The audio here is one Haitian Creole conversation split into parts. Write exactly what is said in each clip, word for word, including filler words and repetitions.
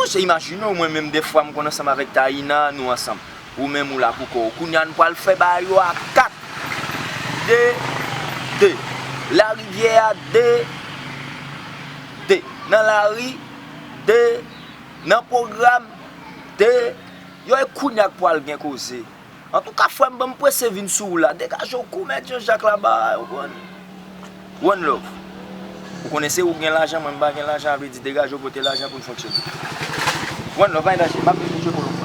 Se imajine w, mwen menm defwa m konn ansanm avèk Taïna, nou ansanm. Ou menm ou la pou kò w. Kounye a n pral fè bagay yo a kat. De, de. Larivyè a, de, de. Nan lari, de. Nan pwogram, de. Yo, e kounye a k pral gen koze. Antouka, frè m, ban m prese vin sou ou la. Degaje w kou mèt Jean Jacques laba, ou konn. One love. Ou konnen se ou k gen lajan, mwen m pa gen lajan, sa vle di degaje w pote lajan pou n fonksyone. One love, pa gen danje, m ap vin pou jwe polo m nan.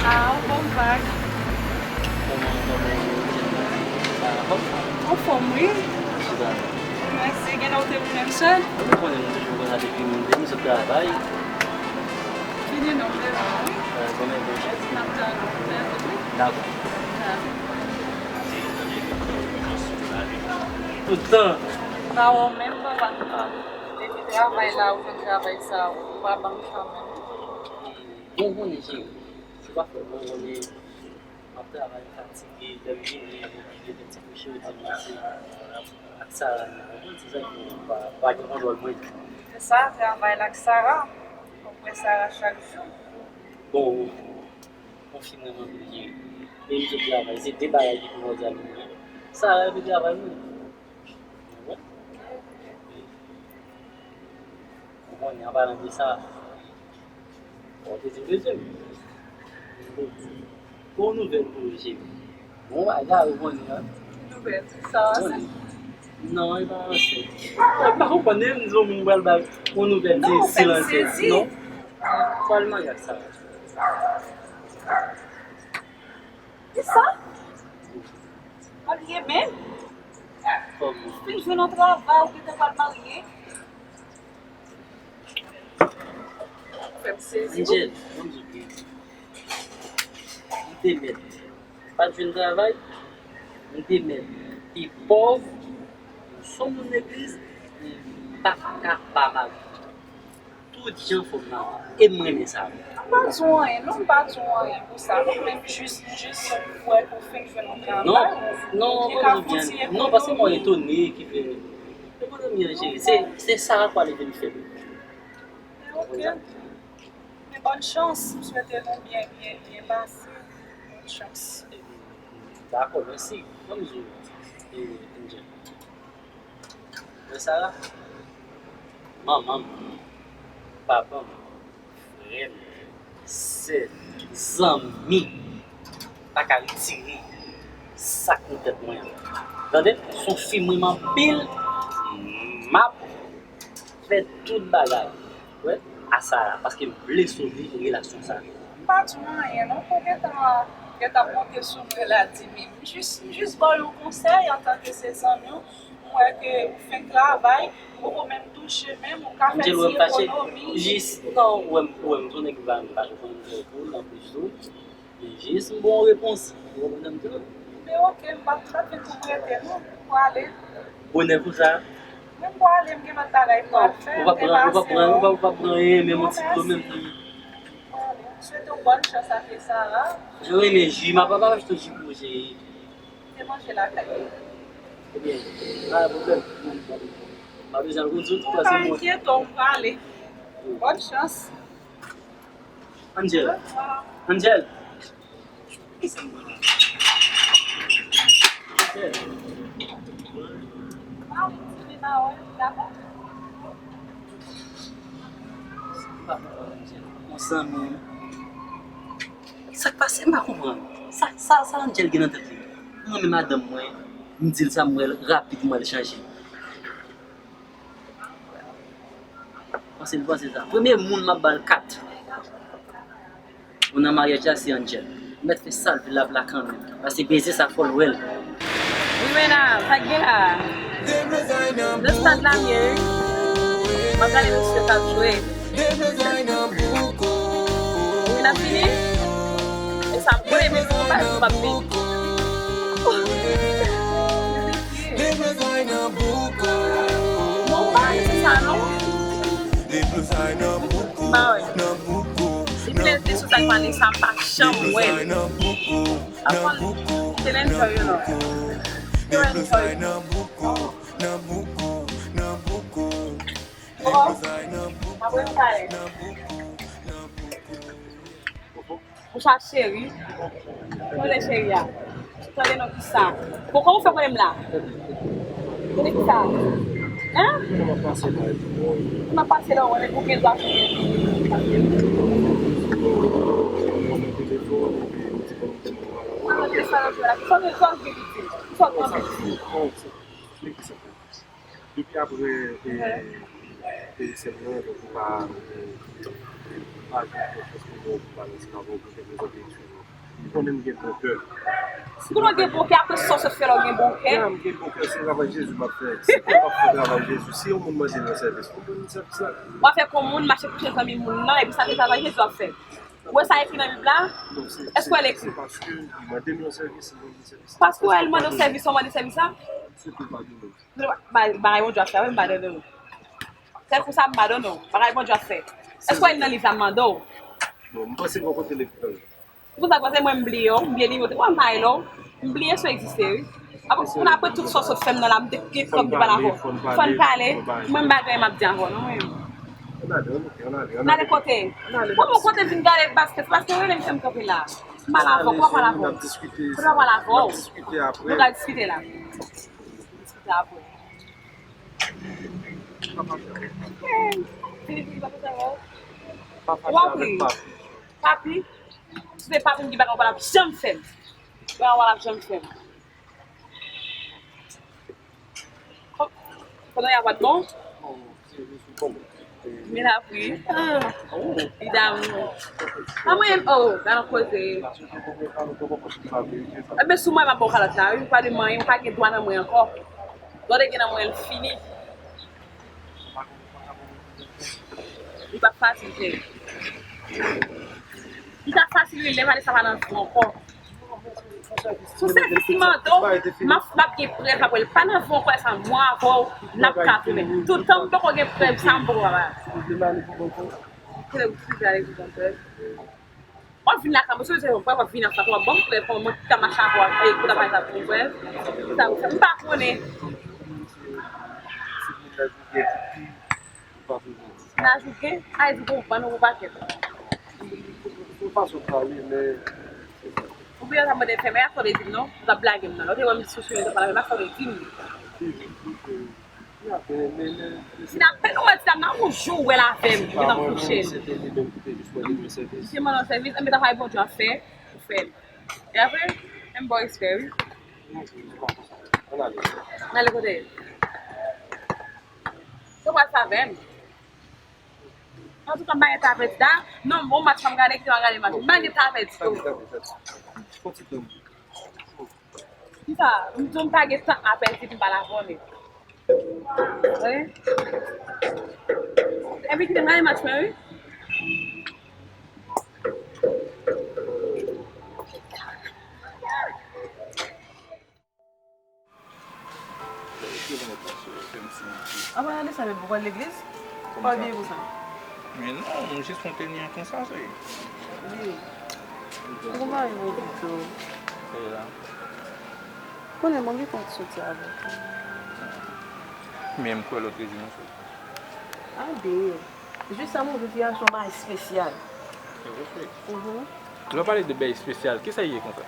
Ah, ou bon vag. Anfòm, wi. Mèsi, gen lè w te vin menm sèl? Ou konnen nou toujou konsa depi, depi nou sot travay. Fini non, devan, wi. Bon, men, bon chans. N ap tann ou. Dakò. Dakò. Tout tan. Pa wè w menm, papa. Depi travay la, ou jwenn travay sa, ou pa ban m chan menm. Bon, konnen, cheri. Se pa fòt mwen, konnen. M ap travay, m fatige, lè m vini, m oblije fè ti kouche, yo di m se ak Sara m ye, konprann? Se sa k fè m pa, pa gen kontwòl mwen. Se sa, travay la ak Sara. Ou kwè Sara chak jou. Bon, yon fi mwen anpil, cheri. E m sot travay, se de bagay ki primòdyal pou mwen. Sara epi travay mwen. Ou konprann? Ou konnen, an palan de sa, bon, te di bezwen m. Bon, bon nouvèl pou ou, cheri. Bon bagay, ou konnen an. Nouvèl pou sa, sa. Non, e pa ansent. Mwen pa konprann, e m di w moun pral bay yon nouvèl de silans. Non, ou fèk sezi. Non. Pral marye ak sa. Kisa? Marye menm? Kòman? Fin jwenn yon travay, ou gentan pral marye? Fè m sezi, wi. Angel, ban m di w byen. M te mèt pa t jwenn travay, m te mèt pi pòv, m se yon moun legliz, m pa ka pa marye. Tout jan fò m nan. E m renmen sa. M pa di w anyen, non, m pa di w anyen pou sa, non, men m jis, m jis wè ke w fin jwenn yon travay. Non, non, ou te ka kontinye. Non, paske mwen etone ki fè. E konnen m byen jere. Se, se sa k pral ede m fè. Ok. Men bòn chans, m swete nou byen, byen, byen pase. Bòn chans. Dakò, mèsi. Ban m di w, e, Angel. Wè Sara, manman m, papa m, frè m, sè m, zanmi m, pa ka retire sa k nan tèt mwen an. Tande, se yon fi m renmen anpil, m ap fè tout bagay, wè, a Sara, paske m vle sove relasyon sa. M pa di w anyen non, pou gentan, gentan monte sou mwen la di m. M jis, m jis ba w yon konsèy antanke se zanmi w. M wè ke ou fenk travay, ou poko menm touche menm, ou ka fè ti ekonomi. Jis, non, ou wè m, ou wè m tou nèg ki pa, m pa jwe konn pou ou, anplis tou. Men jis m ba w yon repons. Ou konprann sa m di w? Men ok, m p ap, m p ap vin pou m rete non, m prale. Bonè pou sa? Wi, m prale, m gen lòt bagay m pral fè, m te pase. Ou p ap pran, ou p ap pran anyen, menm yon ti dlo menm pou. M prale. M swete w bòn chans avèk Sara. Jan renmen ji, m ap, ap achte ji pou ou, cheri. Te manje lakay li. Ebyen, pa gen pwoblèm. M pa bezwen al konn sou tout pase mwen. Pa enkyete w, m prale. Bòn chans. Angel. Angel. Kisa m pran la? Angel. Papa, Angel. Yon zanmi m. Sa k pase? M pa konprann. Sa, sa, sa Angel gen nan tèt li? M renmen madanm mwen, m di l sa m wè l rapid, m wè l chanje. Panse l panse sa. Premye moun m ap ba l kat. Ou nan maryaj la se Angel. Ou mèt fè sa l vle la pou la kanmenm. Paske beze sa fò l wè l. Wi, men la, sa k gen la? Nan stad la m ye, wi. M ap gade misye k ap jwe. Wi, n ap fini. E sa m konnen, men nou pa, nou p ap vin. Non, pa se sa, non. Ba, wi. Si m leve sou sa k pale sa, m pa janm wè l. Aprann, se l enjoy yo non. Yo enjoy. Oh, apre m pale. Bonswa cheri. Kote cheri a? Tande non kisa. Bon, kòman w fè konnen m la? Kote kisa? Hein? Kòman pase la? Kòman pase la? Ou konnen pou gen dwa fè. Ou konnen telefòn, epi ou di bon, ou di bon, ala. Ou konnen telefòn, ou di ala. Kisa w gen pou di? Kisa w gen pou di? Depi apre, e, e, sè m nan, donk, ou pa, ou pa gen konfyans pou mwen, ou pa gen, se pa pou mwen, prezante eksplize. Ou konnen m gen bon kè. Konnen w gen bon kè, apre sa w sot fè la w gen bon kè? Ya, m gen bon kè, se travay Jezi m ap fè. Si m pa fè travay Jezi, si yon moun mande m yon sèvis, m ban li sèvis la. W ap fè kon moun, mache kouche zanmi moun nan, epi sa se travay Jezi w ap fè. Ou wè sa ekri nan Bib la? Non, se, èske w wè l ekri? Se paske li mande m yon sèvis, m ban li sèvis la. Paske w wè l mande w sèvis, w mande sèvis la? Se pou l padone m. Ba-, bagay Bondye ap fè, wi, m pa tande w. Se pou sa m pa tande w. Bagay Bondye ap fè. Èske w nan liv la m mande w? Bon, m panse m kote l ekri. Pou sa, panse mwen m bliye w, m bliye nimewo telefòn, m pa rele w. M bliye si w egziste, wi. Apre, kounye a, apre tout sa w sot fè m nan la, m te gen kòb de pale avè w. Fò n pale. Mwen, m pa gen anyen m ap di avè w, non, mwen. N ale kote? Bon, bon, kote vin gade baskèt, paske w rele m fè m kanpe la. M pale avè w, pou w pale avè w. Pou w pale avè w. Nou ka diskite la. Diskite apre. Fini, fini, pa fè sa, non. W ap ri. Papi, si se papi m ki bagay, w pa t ap janm fè m. Bagay, w pa t ap janm fè m. Pandan y ap bat bon? Men la pri. Ah, li damou. Ah, mwen, oh, gade yon koze. Enben, sou mwen, m ap ba w kalòt la, wi. Ou pa de manyen, ou pa gen dwa nan mwen ankò. Dwa te gen nan mwen, l fini. Li pa fasil, cheri. Li ta fasil, wi, lè pale sa pa nan vi ankò. Sou sèvis li mande w, m ap, m ap gen prèv apre l. Pa nan vi ankò, sa mwen avè w, n ap ka tounen. Toutan m poko gen prèv sa, m poko pa. Kile ou sou ale pou bon prèv. W ap vin lakay mwen, si w se yon prèv, w ap vin ak sa, w ap ban m prèv, kòman mwen ki ka mache avè w, e kou la pa ta pou prèv. Sa ou fè, m pa konnen. N a jouke, a di pou w ban nou pou pakèt. Yon fason pale, men. Ou byen sa mande fè, men a sa w te di m non, ou t ap blage m nan. Ou te wè m sou chemen, ou t ap pale avè m, a sa w te di m. N ap fè nou wè ti dam nan, yon jou w wè l avè m, li nan kouche. Misye mande yon sèvis, enben travay Bondye ap fè, ou fè l. E apre, menm ba w respè, wi. N ale kote? Se w pral fè avè m. Antouka, m pa gen tan a pèdi la. Non, bon match, m gade, kite m gade match. M pa gen tan a pèdi tou. Fon ti tan. Kisa? M di w m pa gen tan a pèdi pou m pa la konnen. Wi. Epi kite m gade match mwen, wi. Apa gade sa, men pou w al legliz? Kòman sa? Pa byen pou sa. Men non, m jis fè yon teni an konsa, se. Wi. Ou konn mari mwen pito. E la. Konnen mwen gen kont soti avèk ou. Men m kwè lòt rejim ou soti. A byen. Jis sa, mwen vin fè yon bagay espesyal. Se vre, cheri? Mhm. Lè w pale de bagay espesyal, kisa l ye konsa?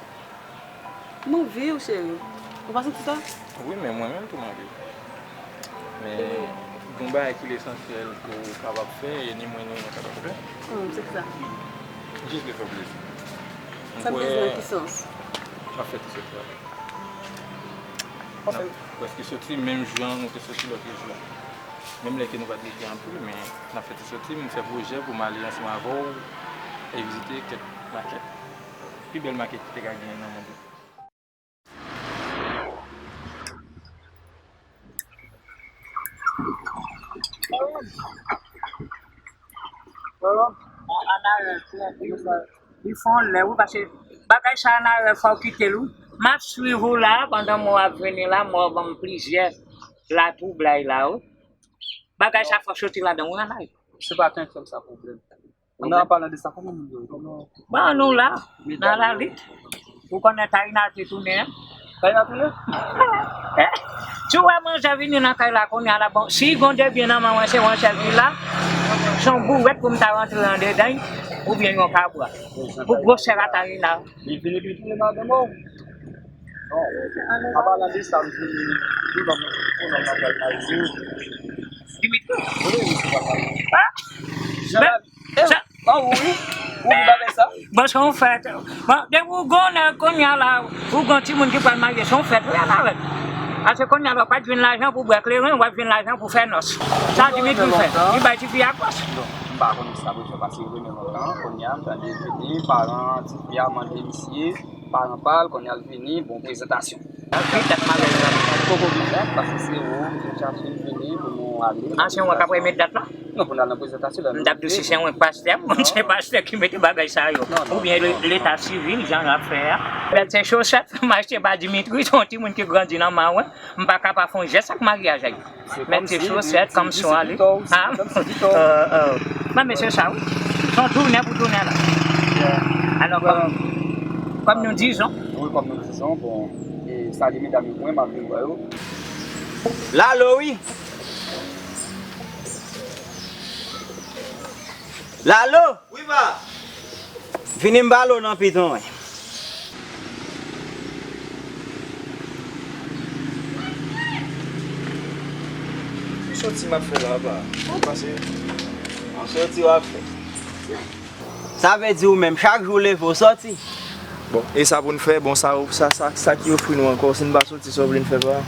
M anvi w, cheri. Ou pa santi sa? Wi, men mwen menm tou m anvi w. Men, gen yon bagay ki lesansyèl ke w kapab fè, e ni mwen ni ou nou kapab fè. Hmm, se kisa? Jis vle fè w plezi. Sa m bezwen nan ki sans? M ap fè ti soti avè w. N ap prèske soti menm jan nou te soti lòt jou a. Menm lè ke nou pa t rete anpil, men n ap fè ti soti, m fè pwojè pou m ale ansanm avè w e vizite kèk Makèt. Pi bèl makèt ki te ka genyen nan mond lan. Li fè yon lè, wi, paske bagay sa a, Narèl, fò w kite l, wi. M ap swiv ou la, pandan mò ap vini la, mò ban m plizyè latwoublay la, wi. Bagay sa fò soti ladan, wi, Anay. Se pa kenn fè m sa pwoblèm. Ann al palan de sa, kòman moun yo ye? Bon, nou la, nan lalit. Ou konnen Tayina te tounen, an? Tayina tounen? Eh, si w wè manzè vini nan kay la kounye a la, bon, si gon de byen nan men mwen, se yon sèl ki la, se yon bourèt pou m ta rantre andedan, oubyen yon kabwa. Pou gwosè a Tayina. Li vini, li tounen madanm ou? Non. An palan de sa, m di, tou nonm, tou nonm nan pral mariye. Dimitri? Wi, wi, se papa. Ah! Jan, men, sa, oh, wi, wi, wi, bagay sa. Bon, se yon fèt. Bon, depi w gon nèg kounye a la, ou gon timoun ki pral marye, se yon fèt, wi, Anay. Paske kounye a la, w pa t jwenn lajan pou bwè kleren, w ap jwenn lajan pou fè nòs. Sa Dimitri fè. Li bay tifi a kòs. Non, m pa konn sa pou fè, paske yo renmen lontan. Kounye a, m tande vini, paran tifi a mande misye, paran pa l, kounye a l vini, bon, prezantasyon. Ki dat maryaj la? Poko gen dat, paske se ou ki chache vini pou nou ale. A, se ou k ap remèt dat la? Non, pou n al nan prezantasyon la. M t ap di w si se yon pastè, bon, se pastè ki mete bagay sa yo. Non, non, oubyen le-, non, leta sivil, jan y ap fè a. Mèt se chosèt, m achte ba Dimitri, se yon timoun ki grandi nan mawen. M pa ka pa fè yon jès ak maryaj a yo. Mèt se chosèt, kòmsi se ale. Ha? Mwen, men se sa, wi. Se yon tounen pou tounen la. Alò, kòm, kòm nou dizon. Wi, kòm nou dizon, bon, e, salye medam yo pou mwen, m ap vin wè yo. Lalo, wi. Lalo! Wi, pa. Vini m ba lo nan piton, wi. Sòti m ap fè la, pa. Pase. An sòti w ap fè. Sa vle di ou menm, chak jou w leve w sòti? Bon, e sa pou n fè? Bon, sa, sa, sa, sa ki ofri nou ankò? Si n pa sòti, sa w vle n fè, pa?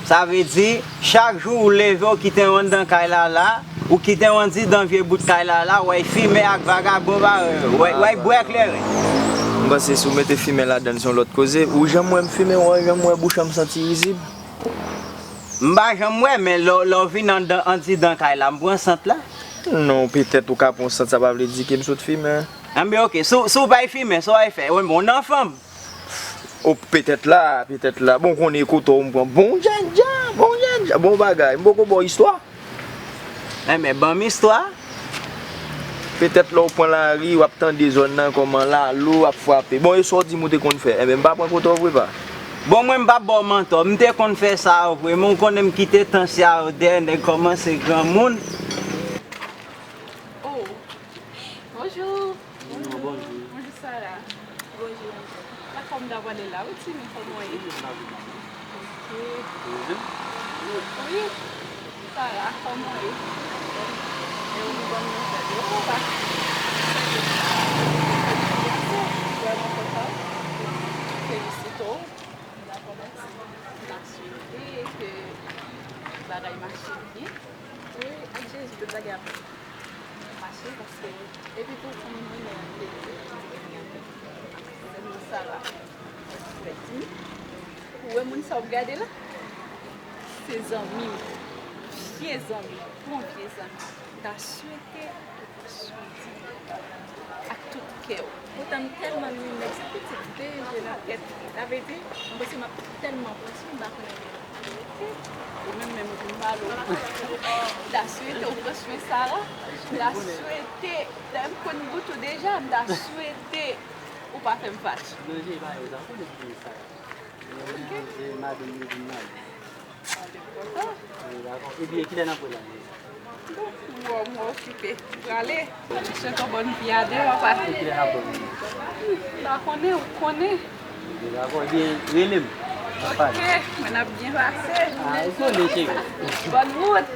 Sa vle di, chak jou ou leve, ou kite w anndan kay la la, ou kite w andidan vye bout kay la la, w ay fimen ak vagabon parèy ou, w ay, w ay bwè kleren. M panse si w mete fimen ladan l, se yon lòt koze. Ou janm wè m fimen, ou janm wè bouch an m santi rizib? M pa janm wè, men lè, lè w vin anndan, andidan kay la, m pran sant la. Non, petèt ou ka pran sant, sa pa vle di ke m sot fimen. Enben, oke, si w, si w pa fimen, sa w ay fè? Wi, bon, w nan fanm. O, petèt la, petèt la. Bon, konnen kote w m pran. Bon djadja, bon djadja, bon bagay. M poko ba w istwa. Enben, ban m istwa. Petèt lè w pran lari, w ap tande zòn nan kòman lalo ap frape. Bon, e sa w di m ou te konn fè? Enben, m pa pran kote w vre, pa. Bon, mwen, m p ap ba w mantò. M te konn fè sa yo vre, men w konnen m kite tan sa yo dèyè, nèg kòmanse granmoun. Oh, bonjou. Bonjou, bonjou. Bonjou, Sara. Bonjou. La fòm ta pale la, wi, timoun, kòman w ye? Ok. Wi. Sara, kòman w ye? E ou, nou ban m nouvèl yo, ou pa? Vrèman kontan. Felisite w. Dakò, mèsi. M ta swete ke bagay mache byen. Wi, ak Jezi, tout bagay ap mache, paske, epi tou, fanmi mwen, mwen, mwen, mwen, mwen, mwen, mwen, Sara. Ou wè moun sa w ap gade la? Se zanmi m. Vye zanmi m. Bon vye zanmi m. M ta swete ou pran swen li ak tout kè w. Poutan m tèlman renmen nèg sa, pitit deje nan tèt li. Sa vle di, m panse m ap tèlman pran swen, m pa konnen. Ou menm menm, ou vin pale w. M ta swete ou pran swen Sara. M ta swete, dayè m konn gout ou deja, m ta swete ou pa fè m fache. Non, je pa yo, sa, konnen ki sa. Ok. E madanm li vin madanm. Ah, dakò. Epi, kilè n ap wè la? Bon, mwen, mwen okipe. M prale. Swete w bòn vi a de, papa. Kilè n ap wè? M pa konnen, ou konnen. Dakò, ebyen, rele m. N ap pale. Ok, mwen ap byen pase. Ah, ou konnen, cheri. Bòn wout.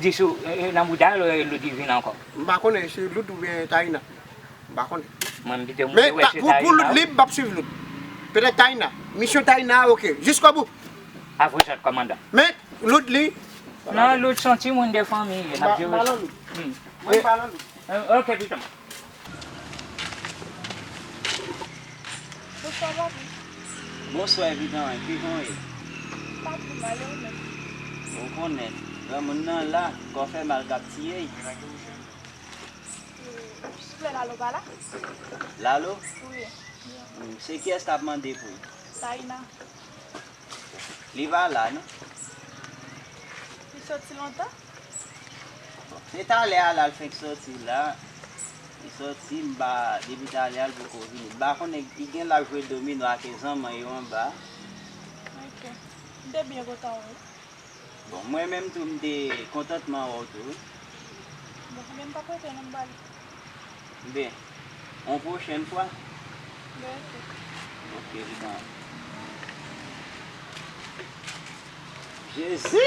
di sou, eh, nan bouda, eh, Loud li vin ankò. M pa konnen si Loud oubyen Taïna. M pa konnen. Mwen, m kite, m Men te wè ta, se pou, pou Loud Taïna. Li, m p ap swiv Loud. Petèt Taïna. Misyon Taïna, oke. Jiskobou. Avwe zòt, kòmandan. Men, Loud li. Non, Loud se yon timoun de fanmi, n ap jere sa. Mwen, m pa nan Loud. Hmm. Mwen, m pa nan Loud. Eh, oke, piton. Bonswa, papi. Bonswa, Evidan, kijan w ye? Pa twò mal, e ou menm? Ou konnen, granmoun nan la, kò fè mal k ap tiye l. E, souple Lalo pa la? Lalo? Wi. Hmm, se kiyès k ap mande pou l? Taïna. Li pa la, non. Li soti lontan? Bon, se talè a la l fenk soti la. Li soti, m pa, depi talè a l poko vini. M pa konnen, li gen l ap jwe domino ak zanmi yo anba. Ok. M te byen kontan wè l. Bon, mwen menm tou, m te kontantman wè w tou, wi. Bon, men m p ap rete non, m prale. Ben, yon pwochèn fwa. Ben, ok. Ok, li bon. Jezi!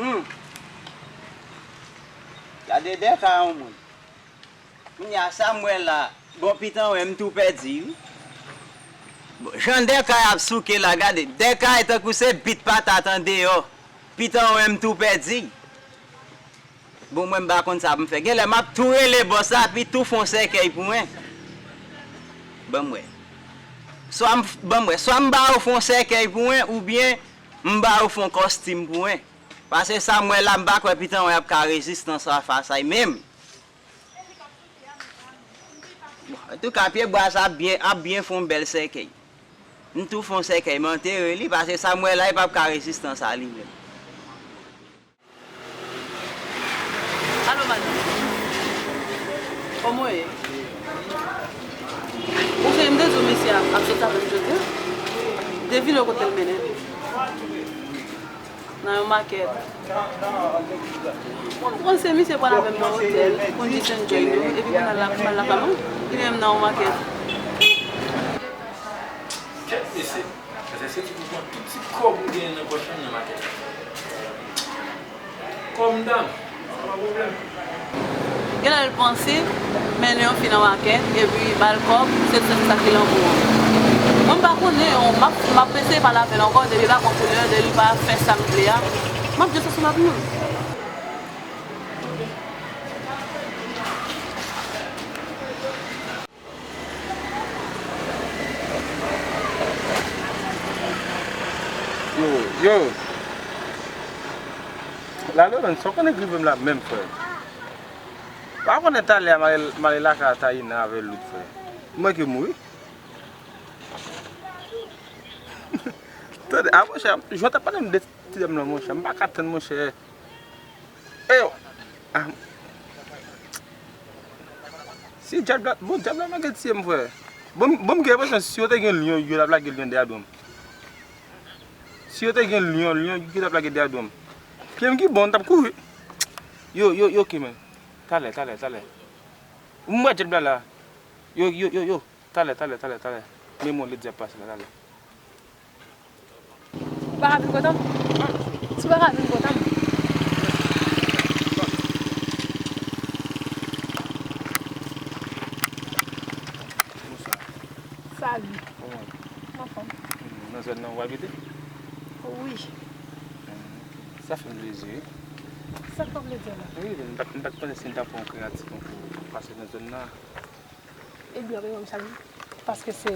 Hmm. Gade de ka yon moun. Kounye a sa m wè la, bon, pitan wè m tou pèdi, wi. Bon, jan de ka ap souke la, gade, de ka tankou se bit patat andeyò. Pitan wè m tou pèdi. Bon, mwen m pa konn sa pou m fè. Genlè m ap tou rele bòs la, epi tou fè yon sèkèy pou mwen. Ban m wè. Swa m, ban m wè, swa m ba yo fè yon sèkèy pou mwen, oubyen m ba yo fè yon kòstim pou mwen. Paske sa m wè la, m pa kwè pitan wè ap ka rezistans a fas a menm. Bon, antouka, pye bwa sa ap byen, ap byen fè yon bèl sèkèy. M tou fè yon sèkèy, m antere li, paske sa m wè la, li p ap ka rezistans a li menm. Alo, madanm. Kòman w ye? Ou se m te di w mesye a ap soti avè m jodi a? Devine kote l mennen m. Nan yon makèt. Bon, m panse misye pral avè m nan otèl pou n jis enjoy nou, epi kounye a l ap pral lakay mwen, li menm nan yon makèt. Kèt mesye, mesye se ti pou pran tout ti kòb ou genyen nan pòch lan nan makèt. Kòm dam, sa pa pwoblèm. Genlè l panse mennen yon fi nan makèt epi ba l kòb, se, se sa ki lanmou an. Mwen m pa konnen, m ap, m ap eseye pale avè l ankò, depi l pa pran koulè, depi l pa fè sa m vle a, m ap jis sou mat moun. Yo, yo. Laloran, sa w konn k rive m la menm, frè? Pa konnen talè a m ale, m ale lakay Taina avè Loud, frè. M manke mouri. Tande, a monchè, Jwè t ap pale m de ti dam lan, monchè. M pa ka tann, monchè. Eyo! Ah. Si dyab la, bon, dyab la manke tiye m, frè. Bon, bon, m gen enpresyon, si yo te gen lyon, yo t ap lage lyon dèyè do m. Si yo te gen lyon, lyon, yo t ap lage dèyè do m. Pye m ki bon, m t ap kouri. Yo, yo, yo, ok, men. Talè, talè, talè. M wè dyab la la. Yo, yo, yo, yo. Talè, talè, talè, talè. Men mwen, lè dyab pase la, talè. Ou pa ka vin kontan m? Si w pa ka vin kontan m. Bonswa. Salut. Kòman w ye? M anfòm. Hmm, nan zòn nan w abite? Wi. Hmm, ok. Sa fè m plezi, wi. Sa fè w plezi la? Wi, m pa t, m pa t panse si m ta fè yon kreyatif pou pase nan zòn nan. Ebyen, w ap ban m sa wi, paske se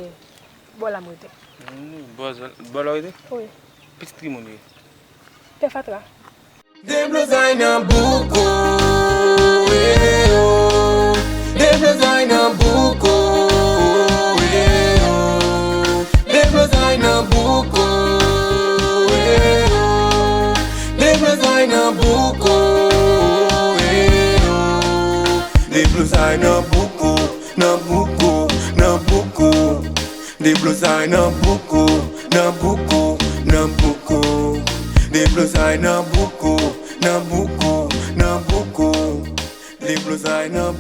bò la m rete. Hmm, bò zòn, bò la w rete? Wi. Pitit ki moun w ye? Pè Fatra. Deblozay nan bouko, eh, oh. Deblozay nan bouko, eh, oh. Deblozay nan bouko, eh, oh. Deblozay nan bouko, eh, oh. Deblozay nan bouko, nan bouko, nan bouko. Deblozay nan bouko, nan bouko, nan bouko. Deblozay nan bouko, nan bouko, nan bouko. Deblozay nan